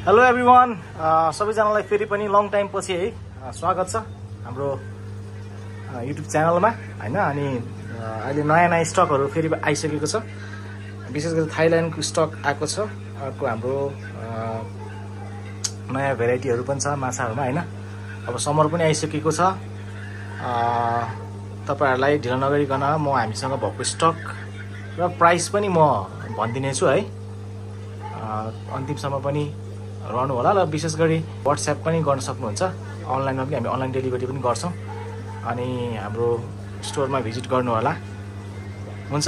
Hello everyone, सबैजनालाई फेरि पनि लङ टाइम पछि है स्वागत छ हाम्रो युट्युब च्यानलमा हैन। अनि अहिले नयाँ स्टकहरू फेरि आइसकेको छ। विशेष गरी थाइल्यान्डको स्टक आएको छ। अर्को हाम्रो नयाँ भेराइटीहरू पनि छ माछाहरूमा हैन। अब समर पनि आइसकेको छ। तपाईहरुलाई ढिलो नगरिकन म हामीसँग भएको स्टक र प्राइस पनि म भन्दिनेछु है। अन्तिमसम्म पनि रहनु होला र विशेष गरी व्हाट्सएप पनि गर्न सक्नुहुन्छ। अनलाइनमा पनि हामी अनलाइन डेलिभरी पनि गर्छौं। अनि हाम्रो स्टोरमा भिजिट गर्नु होला। हुन्छ,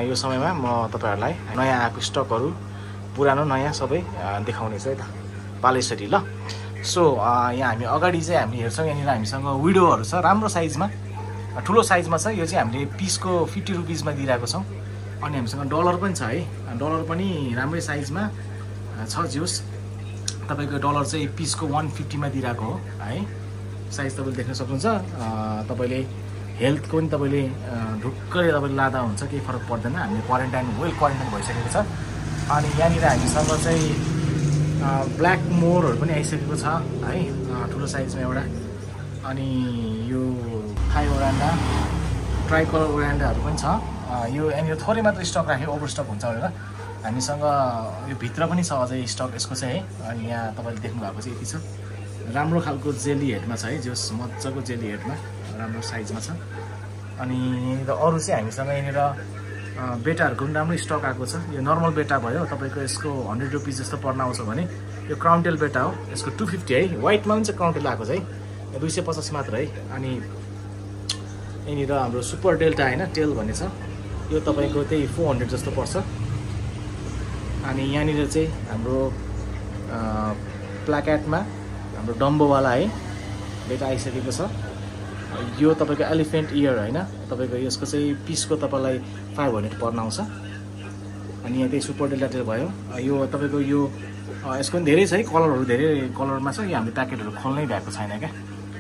यो समयमा म तपाईहरुलाई नयाँ आएको स्टकहरू पुरानो नयाँ सबै देखाउने छु है त पालेसरी ल। सो यहाँ हामी अगाडि चाहिँ हामी हेर्छौं, यहाँनिर हामीसँग विडोहरू छ राम्रो साइजमा, ठुलो साइजमा छ। यो चाहिँ हामीले पिसको 50 रुपीसमा दिइरहेको छौं। अनि हामीसँग डलर पनि छ है। डलर पनि राम्रै साइजमा छ। जोस तपाईको डलर चाहिँ पिसको 150 मा दिइरहेको हो है। साइज तपाईले देख्न सक्नुहुन्छ। तपाईले हेल्थको पनि तपाईले ढुक्कै तपाईले लादा हुन्छ, केही फरक पर्दैन। हामीले क्वारेन्टाइन वेल क्वारेन्टाइन भइसकेको छ। अनि यहाँनिर हामीसँग चाहिँ ब्ल्याक मोरहरू पनि आइसकेको छ है, ठुलो साइजमा एउटा। अनि यो थाई ओरान्डा, ट्राइकलर ओरान्डाहरू पनि छ। यो यहाँनिर थोरै मात्र स्टक राख्यो, ओभरस्टक हुन्छ भनेर हामीसँग यो भित्र पनि छ अझै स्टक यसको चाहिँ है। अनि यहाँ तपाईले देख्नु भएको चाहिँ यति छ। राम्रो खालको जेली हेडमा छ है, जोस मजाको जेली हेडमा राम्रो साइजमा छ। अनि अरू चाहिँ हामीसँग यहाँनिर बेटाहरूको पनि राम्रो स्टक आएको छ। यो नर्मल बेटा भयो, तपाईको यसको 100 रुपीस जस्तो पर्न आउँछ भने यो क्राउनटेल बेटा हो, यसको 250 है। व्हाइटमा पनि चाहिँ क्राउनटेल आएको छ है, 250 मात्र है। अनि यहाँनिर हाम्रो सुपर डेल्टा हैन, टेल भन्ने छ। यो तपाईको त्यही 400 जस्तो पर्छ। अनि यहाँनिर चाहिँ हाम्रो प्लाकेटमा हाम्रो डम्बोवाला है बेटा आइसकेको छ। यो तपाईको एलिफेन्ट इयर हैन, तपाईको यसको चाहिँ पिसको तपाईलाई 500 पर्न आउँछ। अनि यहाँ त्यही सुपर डेल्टा टेल भयो। यो तपाईको यो यसको पनि धेरै छ है, कलरहरू धेरै कलरमा छ। यो हामीले प्याकेटहरू खोल्नै भएको छैन क्या।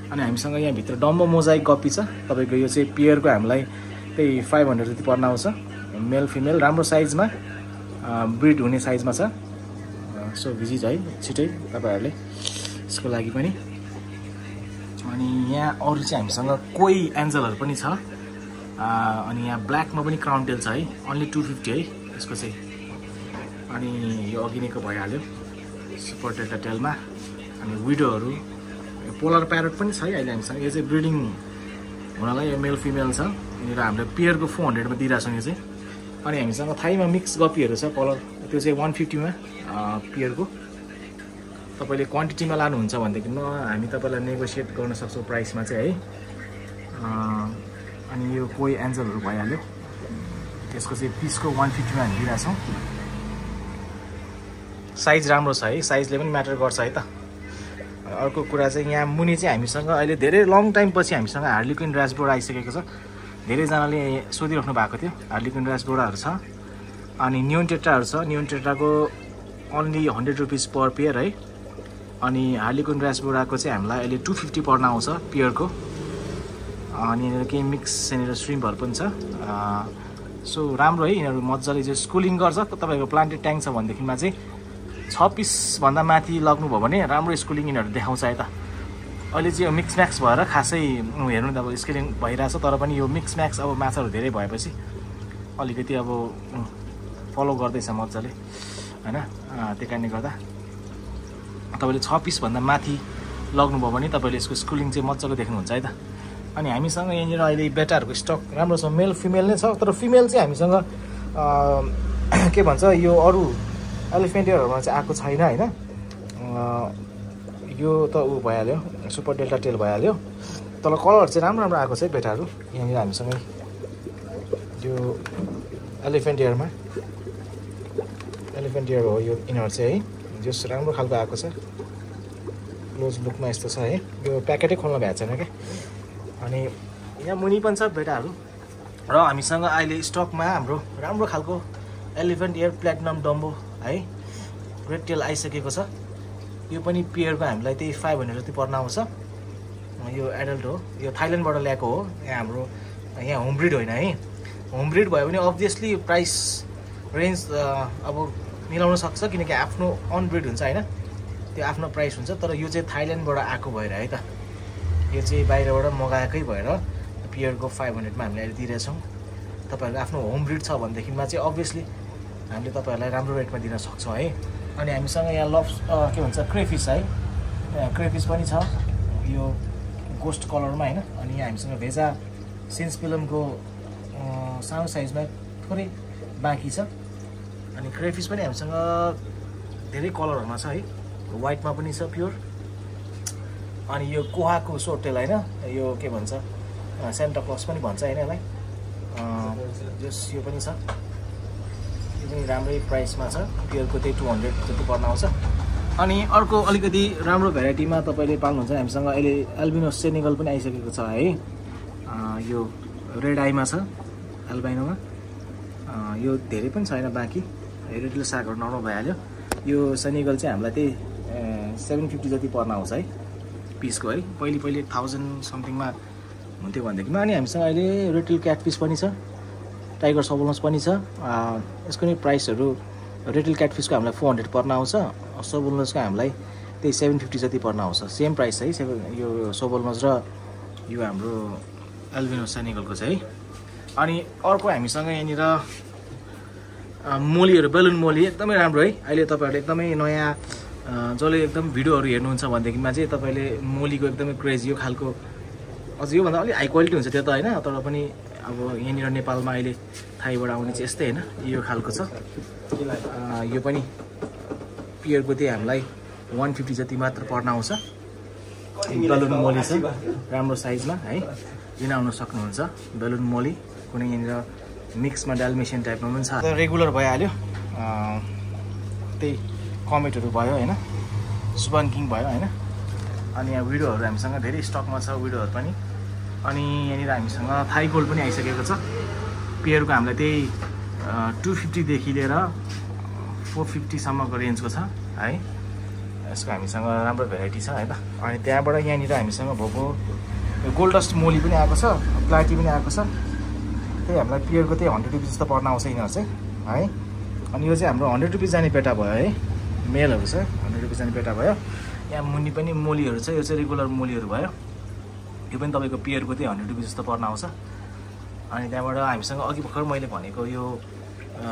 अनि हामीसँग यहाँ भित्र डम्बो मोजाइक गप्पी छ। तपाईको यो चाहिँ पेयरको हामीलाई त्यही 500 जति पर्न आउँछ। मेल फिमेल राम्रो साइजमा ब्रिड हुने साइजमा छ। सो भिजिट है छिटै तपाईहरुले यसको लागि पनि। अनि यहाँ अरु चाहिँ हामीसँग कोही एन्जलहरु पनि छ। अनि यहाँ ब्ल्याकमा पनि क्राउनटेल छ है, ओन्ली 250 है यसको चाहिँ। अनि यो अघिनेको भइहाल्यो सुपर डेल्टा टेलमा। अनि विडोहरु, पोलर प्यारोट पनि छ है अहिले हामीसँग। यो चाहिँ ब्रिडिङ हुनलाई यो मेल फिमेल छ। यहाँनिर हामीले पेयरको 400 मा दिइरहेछौँ यो चाहिँ। अनि हामीसँग थाईमा मिक्स गप्पीहरू छ कलर, त्यो चाहिँ 150 मा पेयरको। तपाईले क्वान्टिटीमा लानुहुन्छ भनेदेखि हामी तपाईलाई नेगोसिएट गर्न सक्छौँ प्राइसमा चाहिँ है। अनि यो कोही एन्जलहरू भइहाल्यो, त्यसको चाहिँ पिसको 150 मा हामी दिइरहेछौँ। साइज राम्रो छ है, साइजले पनि म्याटर गर्छ है त। अर्को कुरा चाहिँ यहाँ मुनि चाहिँ हामीसँग अहिले धेरै लङ टाइम पछि हामीसँग हार्लिक्विन ड्रासबोर्ड आइसकेको छ। धेरैजनाले सोधिराख्नु भएको थियो, हार्लिक्विन ड्रासबोर्डहरू छ। अनि न्युन टेट्राहरू छ। न्युन टेट्राको ओन्ली 100 रुपीस पर पेयर है। अनि हार्लिक्विन ड्रासबोर्डको चाहिँ हामीलाई अहिले 250 पर्न आउँछ पेयरको। अनि यहाँनिर केही मिक्स यहाँनिर श्रिम्पहरू पनि छ। सो राम्रो है, यिनीहरू मजाले जो स्कुलिङ गर्छ। तपाईँको प्लान्टेड ट्याङ्क छ भनेदेखिमा चाहिँ 6 पिसभन्दा माथि लग्नुभयो भने राम्रो स्कुलिङ यिनीहरू देखाउँछ है त। अहिले चाहिँ यो मिक्स म्याक्स भएर खासै हेर्नु त अब स्केलिङ भइरहेछ। तर पनि यो मिक्स म्याक्स अब माछाहरू धेरै भएपछि अलिकति अब फलो गर्दैछ मजाले हैन। त्यो कारणले गर्दा तपाईले 6 पिसभन्दा माथि लग्नुभयो भने तपाईले यसको स्कुलिङ चाहिँ मजाको देख्नुहुन्छ है त। अनि हामीसँग यहाँनिर अहिले बेटाहरूको स्टक राम्रो छ। मेल फिमेल नै छ, तर फिमेल चाहिँ हामीसँग के भन्छ यो अरू एलिफेन्ट इयरहरूमा चाहिँ आएको छैन हैन। यो त ऊ भइहाल्यो, सुपर डेल्टा टेल भइहाल्यो। तर कलर चाहिँ राम्रो राम्रो आएको छ है बेटाहरू। यहाँनिर हामीसँग यो एलिफेन्ट इयरमा, एलिफेन्ट इयर हो यो यिनीहरू चाहिँ है। जस राम्रो खालको आएको छ, क्लोज लुकमा यस्तो छ है। यो प्याकेटै खोल्न भएको छैन क्या। अनि यहाँ मुनि पनि छ बेटाहरू। र हामीसँग अहिले स्टकमा हाम्रो राम्रो खालको एलिफेन्ट इयर प्लेटिनम डम्बो है ग्रेट टेल आइसकेको छ। यो पनि पेयरको हामीलाई त्यही 500 जति पर्न आउँछ। यो एडल्ट हो, यो थाइल्यान्डबाट ल्याएको हो। यहाँ हाम्रो यहाँ होम ब्रिड होइन है। होम ब्रिड भयो भने अभियसली प्राइस रेन्ज अब मिलाउन सक्छ, किनकि आफ्नो अन ब्रिड हुन्छ हैन। त्यो आफ्नो प्राइस हुन्छ। तर यो चाहिँ थाइल्यान्डबाट आएको भएर है त, यो चाहिँ बाहिरबाट मगाएकै भएर पियरको 500 मा हामीले अहिले दिइरहेछौँ। तपाईँहरूको आफ्नो होम ब्रिड छ भनेदेखिमा चाहिँ अभियसली हामीले तपाईँहरूलाई राम्रो रेटमा दिन सक्छौँ है। अनि हामीसँग यहाँ के भन्छ क्रेफिस है, क्रेफिस पनि छ यो गोस्ट कलरमा होइन। अनि यहाँ हामीसँग भेजा सेन्सपिलमको सानो साइजमा थोरै बाँकी छ। अनि क्रेफिस पनि हामीसँग धेरै कलरहरूमा छ है, वाइटमा पनि छ प्योर। अनि यो कोहाको सोर्टेल होइन, यो के भन्छ सेन्टा क्लस पनि भन्छ होइन यसलाई, यो पनि छ। यो पनि राम्रै प्राइसमा छ, पियरको त्यही 200 जति पर्न आउँछ। अनि अर्को अलिकति राम्रो भेराइटीमा तपाईँले पाउनुहुन्छ हामीसँग अहिले एल्बिनो सेनेगल पनि आइसकेको छ है। यो रेड आईमा छ एल्बाइनोमा, यो धेरै पनि छैन बाँकी, रेडले सागहरू नर्मल भइहाल्यो। यो सेनेगल चाहिँ हामीलाई त्यही 750 जति पर्न आउँछ है पिसको है। पहिले 1000 समथिङमा हुन्थ्यो भनेदेखिमा। अनि हामीसँग अहिले रेटल क्याटफिस पनि छ, टाइगर सबोल्नस पनि छ। यसको नि प्राइसहरू रेटल क्याटफिसको हामीलाई 400 पर्न आउँछ, सोबोल्नसको हामीलाई त्यही 750 जति पर्न आउँछ। सेम प्राइस है यो सोबोल्नस र यो हाम्रो एल्बिनो सेनेगलको चाहिँ है। अनि अर्को हामीसँग यहाँनिर मोलीहरू, बेलुन मोली एकदमै राम्रो है। अहिले तपाईँहरूले एकदमै नयाँ जसले एकदम भिडियोहरू हेर्नुहुन्छ भनेदेखिमा चाहिँ तपाईँले मोलीको एकदमै क्रेज यो खालको, अझ योभन्दा अलिक हाई क्वालिटी हुन्छ त्यो त होइन, तर पनि अब यहाँनिर नेपालमा अहिले थाइबाट आउने चाहिँ यस्तै होइन, यो खालको छ। यो पनि पियरको त्यही हामीलाई 150 जति मात्र पर्न आउँछ। बेलुन मोली छ राम्रो साइजमा है, लिन आउन सक्नुहुन्छ। बेलुन मोली कुनै यहाँनिर मिक्समा डाल्मेसियन टाइपमा पनि छ। रेगुलर भइहाल्यो, त्यही कमेटहरू भयो होइन, सुबान किङ भयो होइन। अनि यहाँ भिडियोहरू हामीसँग धेरै स्टकमा छ भिडियोहरू पनि। अनि यहाँनिर हामीसँग थाई गोल्ड पनि आइसकेको छ। पियरको हामीलाई त्यही 250 देखि लिएर 450 सम्मको रेन्जको छ है। यसको हामीसँग राम्रो भेराइटी छ है त। अनि त्यहाँबाट यहाँनिर हामीसँग भएको गोल्डस्ट मोली पनि आएको छ, प्लाटी पनि आएको छ। त्यही हामीलाई पियरको त्यही 100 रुपिस जस्तो पर्न आउँछ यिनीहरू चाहिँ है। अनि यो चाहिँ हाम्रो 100 रुपिस जाने पेटा भयो है, मेलहरू छ 100 रुपिस जाने पेटा भयो। यहाँ मुनि पनि मोलीहरू छ, यो चाहिँ रेगुलर मोलीहरू भयो। यो पनि तपाईँको पियरको त्यही 100 रुपिस जस्तो पर्न आउँछ। अनि त्यहाँबाट हामीसँग अघि भर्खर मैले भनेको यो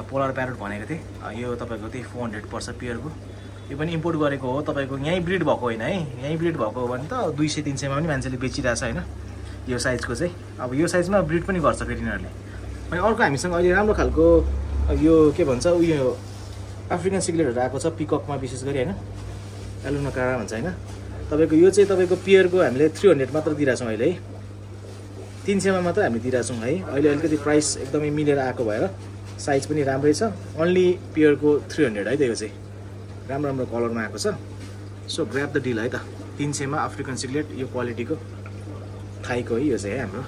पोलर प्यारोट भनेको थिएँ, यो तपाईँको त्यही 400 पर्छ पियरको। यो पनि इम्पोर्ट गरेको हो, तपाईँको यहीँ ब्रिड भएको होइन है। यहीँ ब्रिड भएको हो भने त 200-300 मा पनि मान्छेले बेचिरहेको छ होइन, यो साइजको चाहिँ। अब यो साइजमा ब्रिड पनि गर्छ फेरि यिनीहरूले। अनि अर्को हामीसँग अहिले राम्रो खालको यो के भन्छ उयो अफ्रिकन सिग्लेटहरू आएको छ पिककमा विशेष गरी होइन, एलुनो कारा भन्छ होइन। तपाईँको यो चाहिँ तपाईँको पियरको हामीले 300 मात्र दिइरहेछौँ अहिले है, 300 मा मात्र हामीले दिइरहेछौँ है। अहिले अलिकति प्राइस एकदमै मिलेर आएको भएर साइज पनि राम्रै छ। ओन्ली पियरको 300 है त। यो चाहिँ राम्रो राम्रो कलरमा आएको छ। सो ग्र्याब द डिल है त। 300 मा अफ्रिकन सिग्लेट यो क्वालिटीको थाईको है यो चाहिँ है हाम्रो।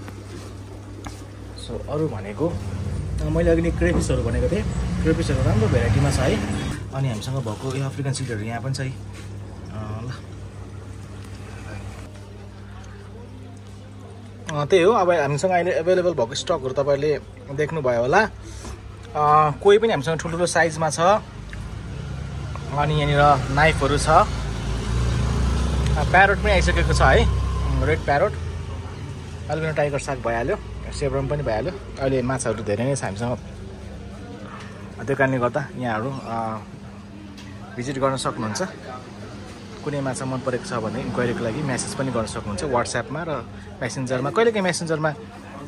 सो अरू भनेको मैले अघि नै क्रेफिसहरू भनेको थिएँ, क्रेफिसहरू राम्रो भेराइटीमा छ है। अनि हामीसँग भएको यो अफ्रिकन सिग्लेटहरू यहाँ पनि छ है। ल त्यही हो, अब हामीसँग अहिले एभाइलेबल भएको स्टकहरू तपाईँहरूले देख्नुभयो होला। कोही पनि हामीसँग ठुल्ठुलो साइजमा छ। अनि यहाँनिर नाइफहरू छ, प्यारोट पनि आइसकेको छ है, रेड प्यारोट। अल्बिनो टाइगर साग भइहाल्यो, सेब्रम पनि भइहाल्यो। अहिले माछाहरू धेरै नै छ हामीसँग, त्यो कारणले गर्दा यहाँहरू भिजिट गर्न सक्नुहुन्छ। कुनै माछा मन परेको छ भने इन्क्वायरीको लागि मेसेज पनि गर्न सक्नुहुन्छ व्हाट्सएपमा र मेसेन्जरमा। कहिलेकाहीँ मेसेन्जरमा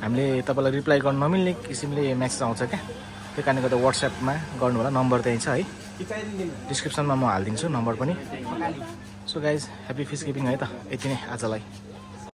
हामीले तपाईँलाई रिप्लाई गर्न नमिल्ने किसिमले मेसेज आउँछ क्या, त्यो कारणले गर्दा व्हाट्सएपमा गर्नु होला। नम्बर त्यहीँ छ है, डिस्क्रिप्सनमा म हालिदिन्छु नम्बर पनि। So guys happy fish keeping है त। यति नै आजलाई।